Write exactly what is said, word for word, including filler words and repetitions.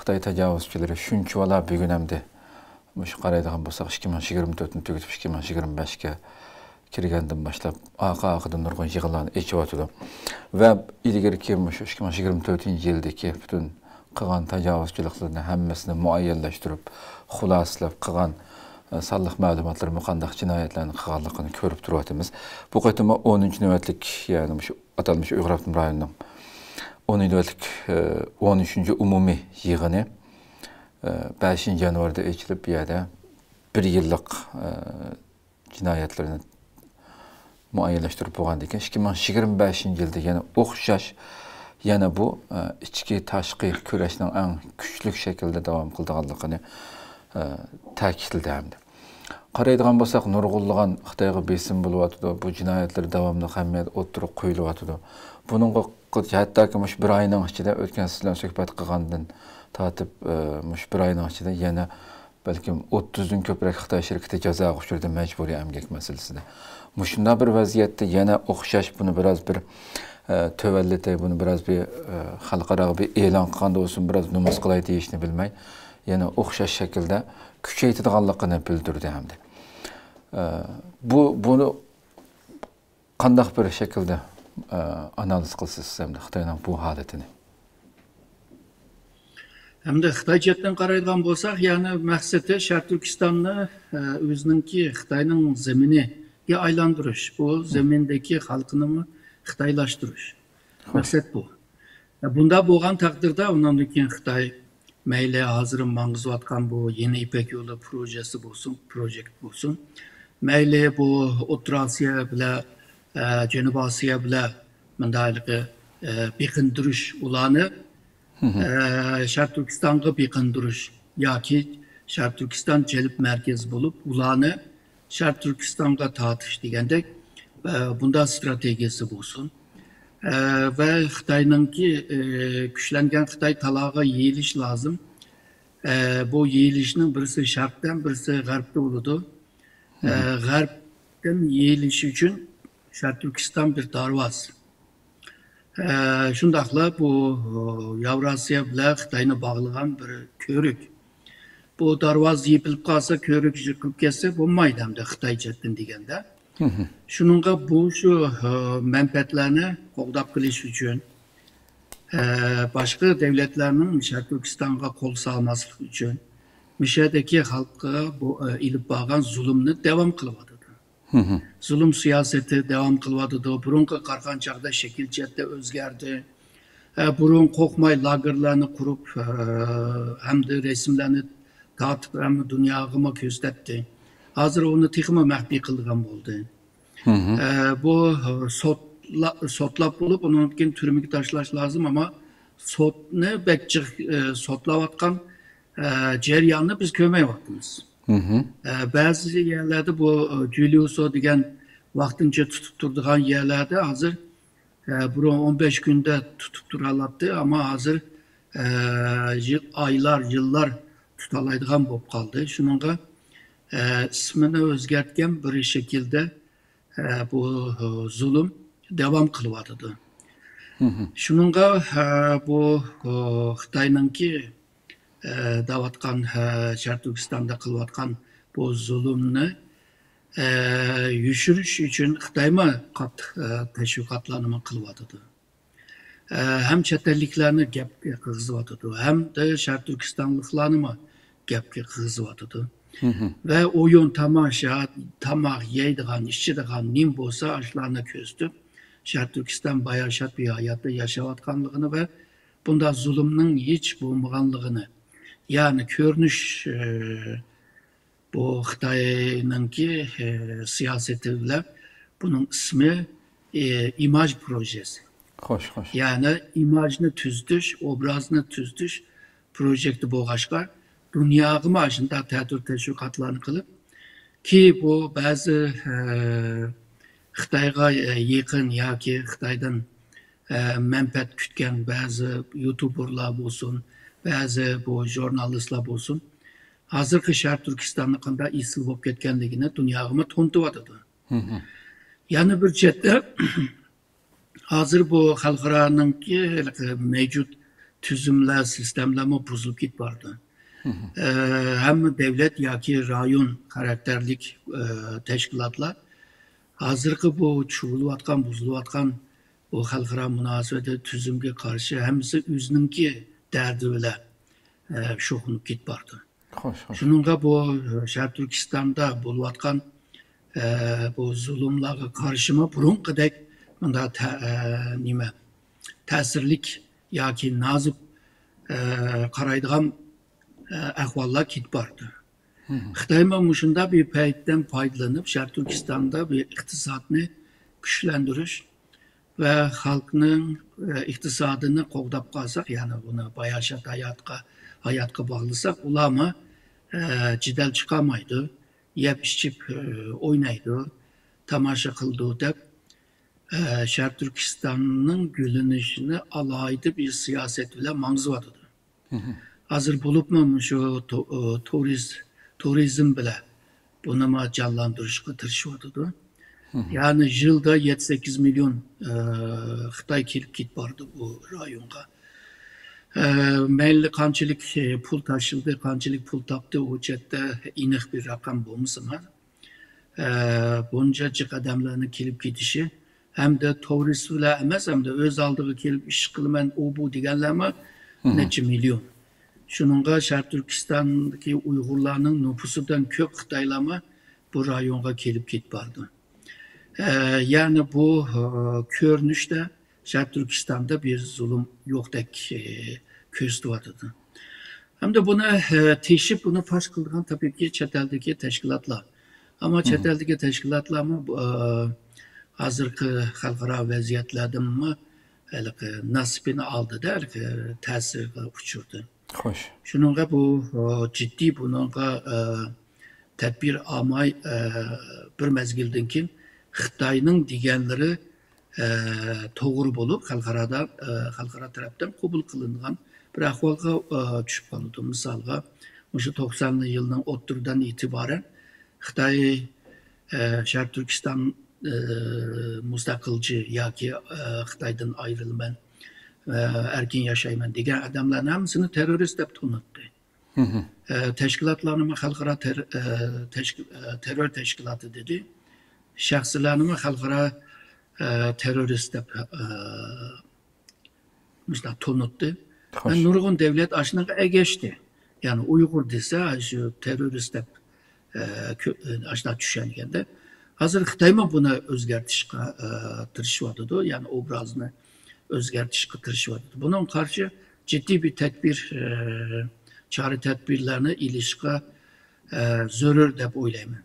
خىتاي تاجاۋۇزچىلىرى شۇنچىۋالا بۈگۈن ئەمدى مۇشۇ قارايدىغان بولساق، ئىككى مىڭ يىگىرمە تۆتنى تۈگىتىپ، ئىككى مىڭ يىگىرمە بەشكە كىرگەندىن باشلاپ ئارقا-ئارقىدىن نۇرغۇن يىغىنلارنى ئېچىۋاتىدۇ. ۋە ئىلگىرىكى مۇشۇ ئىككى مىڭ يىگىرمە تۆتىنچى يىلدىكى پۈتۈن قىلغان تاجاۋۇزچىلىقلىرىنى ھەممىسىنى مۇئەييەنلەشتۈرۈپ، خۇلاسىلەپ قىلغان، ئە، سانلىق مەلۇماتلىرىمۇ قانداق جىنايەتلەرنى قىلغانلىقىنى كۆرۈپ تۇرۇۋاتىمىز. بۇ قېتىممۇ ئونىنچى نۆۋەتلىك، يەنى مۇشۇ ئاتالمىش ئۇيغۇر ئاپتونوم رايونىنىڭ ئون نۆۋەتلىك، ئە، ئون ئۈچىنچى ئومۇمىي يىغىنى، ئە، بەشىنچى يانۋاردا ئېچىلىپ، بۇ يەردە بىر يىللىق، ئە، جىنايەتلىرىنى مۇئەييەنلەشتۈرۈپ بولغاندىن كېيىن، ئىككى مىڭ يىگىرمە بەشىنچى يىلدا يەنە ئوخشاش، يەنە بۇ، ئە، ئىچكى تاشقى كۈرەشنىڭ ئەڭ كۈچلۈك شەكىلدە داۋام قىلىدىغانلىقىنى، ئە، تەكىتلىدى ھەمدە. قارايدىغان بولساق، نۇرغۇنلىغان خىتايغا بېسىم بولۇۋاتىدۇ، بۇ جىنايەتلىرى داۋاملىق ھەممە يەردە ئوتتۇرىغا قويۇلۇۋاتىدۇ. بۇنىڭغا ق-، ھەتتاكى مۇشۇ بىر ئاينىڭ ئىچىدە، ئۆتكەن سىز بىلەن سۆھبەت قىلغاندىن تارتىپ، ئە، مۇشۇ بىر ئاينىڭ ئىچىدە يەنە بەلكىم ئوتتۇزدىن كۆپرەك خىتاي شىركىتى جازاغا ئۇچرىدى مەجبۇرىي ئەمگەك مەسىلىسىدە. مۇشۇنداق بىر ۋەزىيەتتە يەنە ئوخشاش بۇنى بىراز بىر، ئە، تۆۋەنلىتەي، بۇنى بىراز بىر، ئە، خەلقئاراغا بىر ئېلان قىلغاندا بولسۇن، بىراز نومۇس قىلاي دېيىشنى بىلمەي، يەنە ئوخشاش شەكىلدە كۈچەيتىدىغانلىقىنى بىلدۈردى ھەمدە. ئە، بۇ، بۇنى قانداق بىر شەكىلدە، ئە، ئانالىز قىلىسىز سىز ھەمدە خىتاينىڭ بۇ ھالىتىنى؟ ھەمدە خىتاي جەھەتتىن قارايدىغان بولساق، يەنى مەقسىتى شەرقىي تۈركىستاننى، ئە، ئۆزىنىڭكى، خىتاينىڭ زېمىنىگە ئايلاندۇرۇش، بۇ زېمىندىكى خەلقىنىمۇ خىتايلاشتۇرۇش. خوش. مەقسەت بۇ. بۇنداق بولغان تەقدىردە، ئۇنىڭدىن كېيىن خىتاي مەيلى ھازىر ماڭغۇزۇۋاتقان بۇ يېڭى يىپەك يولى پروژېسى بولسۇن، پروجېكت بولسۇن، مەيلى بۇ ئوتتۇرا ئاسىيا بىلەن، ئە، جەنۇبىي ئاسىيا بىلەن مۇنداق ھېلىقى، ئە، بېقىندۇرۇش ئۇلارنى، ئە، شەرقىي تۈركىستانغا بېقىندۇرۇش ياكى شەرقىي تۈركىستان جەلپ مەركەزى بولۇپ، ئۇلارنى شەرقىي تۈركىستانغا تارتىش دېگەندەك، ئە، بۇنداق ستراتېگىيەسى بولسۇن. ئە، ۋە خىتاينىڭكى، ئە، كۈچلەنگەن خىتاي تالاغا يېيىلىش لازىم. ئە، بۇ يېيىلىشنىڭ بىرسى شەرقتىن، بىرسى غەربتە بولىدۇ. ئە، غەربتىن يېيىلىش ئۈچۈن شەرقىي تۈركىستان بىر دارۋاز. ئە، شۇنداقلا بۇ، ئە، ياۋراسىيا بىلەن خىتاينى باغلىغان بىر كۆۋرۈك. بۇ دارۋاز يېپىلىپ قالسا، كۆۋرۈك يىقىلىپ كەتسە بولمايدۇ ئەمدى خىتاي جەھەتتىن دېگەندە. شۇنىڭغا بۇ شۇ، ئە، مەنپەئەتلەرنى قوغداپ قېلىش ئۈچۈن، ئە، باشقا دۆلەتلەرنىڭ شەرقىي تۈركىستانغا قول سالماسلىق ئۈچۈن، مۇشۇ يەردىكى خەلققە بۇ، ئە، ئېلىپ بارغان زۇلۇمنى داۋام قىلىۋاتىدۇ. زۇلۇم سىياسىتى داۋام قىلىۋاتىدۇ. بۇرۇنقىغا قارىغان چاغدا شەكىل جەھەتتە ئۆزگەردى. ئە، بۇرۇن قورقماي لاگېرلارنى قۇرۇپ، ئە، ھەمدە رەسىملەرنى تارتىپ، ھەممە دۇنياغىمۇ كۆرسەتتى. ھازىر ئۇنى تېخىمۇ مەخپىي قىلىدىغان بولدى. ئە، بۇ، ئە، سوتلا-، سوتلاپ بولۇپ، ئۇنىڭدىن كېيىن تۈرمىگە تاشلاش لازىم، ئەمما سوتنى بەك جىق، ئە، سوتلاۋاتقان، ئە، جەرياننى بىز كۆرمەيۋاتىمىز. ئە، بەزى يەرلەردە بۇ، ئە، جۈليۇسو دېگەن ۋاقتىنچە تۇتۇپ تۇرىدىغان يەرلەردە ھازىر، ئە، بۇرۇن ئون بەش كۈندە تۇتۇپ تۇرالاتتى، ئەمما ھازىر، ئە، يىل، ئايلار، يىللار تۇتالايدىغان بولۇپ قالدى. شۇنىڭغا، ئە، ئىسمىنى ئۆزگەرتكەن بىر شەكىلدە، ئە، بۇ، ئە، زۇلۇم داۋام قىلىۋاتىدۇ. شۇنىڭغا، ئە، بۇ، ئە، خىتاينىڭكى، ئە، دەۋاتقان، ئە، شەرقىي تۈركىستاندا قىلىۋاتقان بۇ زۇلۇمنى، ئە، يوشۇرۇش ئۈچۈن خىتايمۇ قاتتىق، ئە، تەشۋىقاتلارنىمۇ قىلىۋاتىدۇ. ئە، ھەم چەت ئەللىكلەرنى گەپكە قىلغۇزۇۋاتىدۇ، ھەمدە شەرقىي تۈركىستانلىقلارنىمۇ گەپكە قىلغۇزۇۋاتىدۇ. ۋە ئويۇن، تاماشا، تاماق يەيدىغان، ئىچىدىغان نېمە بولسا، ئاشۇلارنى كۆرسىتىپ، شەرقىي تۈركىستان باياشات بىر ھاياتتا ياشاۋاتقانلىقىنى ۋە بۇنداق زۇلۇمنىڭ ھېچ بولمىغانلىقىنى، يەنى كۆرۈنۈش، ئە، بۇ خىتاينىڭكى، ئە، سىياسىتى بىلەن بۇنىڭ ئىسمى، ئە، ئىماژ پروژېسى. خوش، خوش. يەنى ئىماژنى تۈزىتىش، ئوبرازنى تۈزىتىش پروژېكتى بولغاچقا، دۇنياغىمۇ ئاشۇنداق تەتۈر تەشۋىقاتلارنى قىلىپ، كى بۇ بەزى، ئە، خىتايغا، ئە، يېقىن ياكى خىتايدىن، ئە، مەنپەئەت كۈتكەن بەزى يۇتۇبېرلار بولسۇن، بەزى بۇ ژۇرنالىستلار بولسۇن، ھازىرقى شەرقىي تۈركىستاننىڭ قانداق ئېسىل بولۇپ كەتكەنلىكىنى دۇنياغىمۇ تونۇتۇۋاتىدۇ. يەنە بىر چەتتە، ھازىر بۇ خەلقئارانىڭكى ھېلىقى مەۋجۇت تۈزۈملەر، سىستېمىلارمۇ بۇزۇلۇپ كېتىپ بارىدۇ. ئە، ھەممە دۆلەت ياكى رايون خاراكتېرلىك، ئە، تەشكىلاتلار ھازىرقى بۇ چۇۋۇلۇۋاتقان، بۇزۇلۇۋاتقان بۇ خەلقئارا مۇناسىۋەتتە تۈزۈمگە قارشى ھەممىسى ئۆزىنىڭكى دەردى بىلەن، ئە، شۇغۇللىنىپ كېتىپ بارىدۇ. خوش، خوش. شۇنىڭغا بۇ، ئە، شەرقىي تۈركىستاندا بولۇۋاتقان، ئە، بۇ زۇلۇملارغا قارشىمۇ بۇرۇنقىدەك مۇنداق تە-، ئە، نېمە، تەسىرلىك ياكى نازۇك، ئە، قارايدىغان، ئە، ئەھۋاللار كېتىپ بارىدۇ. خىتايمۇ مۇشۇنداق بىر پەيتتىن پايدىلىنىپ، شەرقىي تۈركىستاندا بىر ئىقتىسادنى كۈچلەندۈرۈش ۋە خەلقنىڭ، ئە، ئىقتىسادىنى قوغداپ قالساق، يەنى بۇنى باياشات ھاياتقا، ھاياتقا باغلىساق، ئۇلارمۇ، ئە، جېدەل چىقارمايدۇ، يەپ ئىچىپ، ئە، ئوينايدۇ، تاماشا قىلىدۇ دەپ، ئە، شەرقىي تۈركىستاننىڭ گۈللىنىشىنى ئالاھىدە بىر سىياسەت بىلەن ماڭزىۋاتىدۇ. ھازىر بولۇپمۇ مۇشۇ تو-، ئۇ، تۇرىز-، تۇرىزم بىلەن بۇنىمۇ جانلاندۇرۇشقا تىرىشىۋاتىدۇ. يەنى يىلدا يەتتە سەككىز مىليون، ئە، خىتاي كېلىپ كېتىپ بارىدۇ بۇ رايونغا. ئە، مەيلى قانچىلىك، ئە، پۇل تاشلىدى، قانچىلىك پۇل تاپتى، ئۇ چەتتە ئېنىق بىر رەقەم بولمىسىمۇ، ئە، بۇنچە جىق ئادەملەرنىڭ كېلىپ كېتىشى ھەمدە تۇرىستلار ئەمەس، ھەمدە ئۆز ئالدىغا كېلىپ ئىش قىلىمەن، ئۇ بۇ دېگەنلەرمۇ نەچچە مىليون. شۇنىڭغا شەرقىي تۈركىستاندىكى ئۇيغۇرلارنىڭ نوپۇسىدىن كۆپ خىتايلارمۇ بۇ رايونغا كېلىپ كېتىپ بارىدۇ. ئە، يەنى بۇ، ئە، كۆرۈنۈشتە شەرقىي تۈركىستاندا بىر زۇلۇم يوقتەك، ئە، كۆرسىتىۋاتىدۇ. ھەمدە بۇنى، ئە، تېشىپ، بۇنى پاش قىلىدىغان تەبىئىيكى چەت ئەلدىكى تەشكىلاتلار. ئەمما چەت ئەلدىكى تەشكىلاتلارمۇ بۇ، ئە، ھازىرقى خەلقئارا ۋەزىيەتلەردىنمۇ ھېلىقى ناسىپىنى ئالدىدا، ھېلىقى تەسىرگە ئۇچرىدى. خوش. شۇنىڭغا بۇ، ئە، جىددىي بۇنىڭغا، ئە، تەدبىر ئالماي، ئە، بىر مەزگىلدىن كېيىن خىتاينىڭ دېگەنلىرى، ئە، توغرا بولۇپ، خەلقئارادا، ئە، خەلقئارا تەرەپتىن قوبۇل قىلىنغان بىر ئەھۋالغا، ئە، چۈشۈپ قالىدۇ. مىسالغا، مۇشۇ توقسانىنچى يىلنىڭ ئوتتۇرىدىن ئېتىبارەن خىتاي، ئە، شەرقىي تۈركىستان، ئە، مۇستەقىلچى ياكى، ئە، خىتايدىن ئايرىلىمەن، ئە، ئەركىن ياشايمەن دېگەن ئادەملەرنىڭ ھەممىسىنى تېررورىست دەپ تونۇتتى. ئە، تەشكىلاتلارنىمۇ خەلقئارا تېر-، ئە، تەشكىل-، ئە، تېررور تەشكىلاتى دېدى. شەخسلەرنىمۇ خەلقئارا، ئە، تېررورىست دەپ، ئە، مۇشۇنداق تونۇتتى. خوش. ۋە نۇرغۇن دۆلەت ئاشۇنىڭغا ئەگەشتى. يەنى ئۇيغۇر دېسە، شۇ تېررورىست دەپ، ئە، كۆ-، ئاشۇنداق چۈشەنگەندە، ھازىر خىتايمۇ بۇنى ئۆزگەرتىشقا، ئە، تىرىشىۋاتىدۇ. يەنى ئوبرازنى ئۆزگەرتىشقا تىرىشىۋاتىدۇ. بۇنىڭغا قارشى جىددىي بىر تەدبىر، ئە، چارە-تەدبىرلەرنى ئېلىشقا، ئە، زۆرۈر دەپ ئويلايمەن.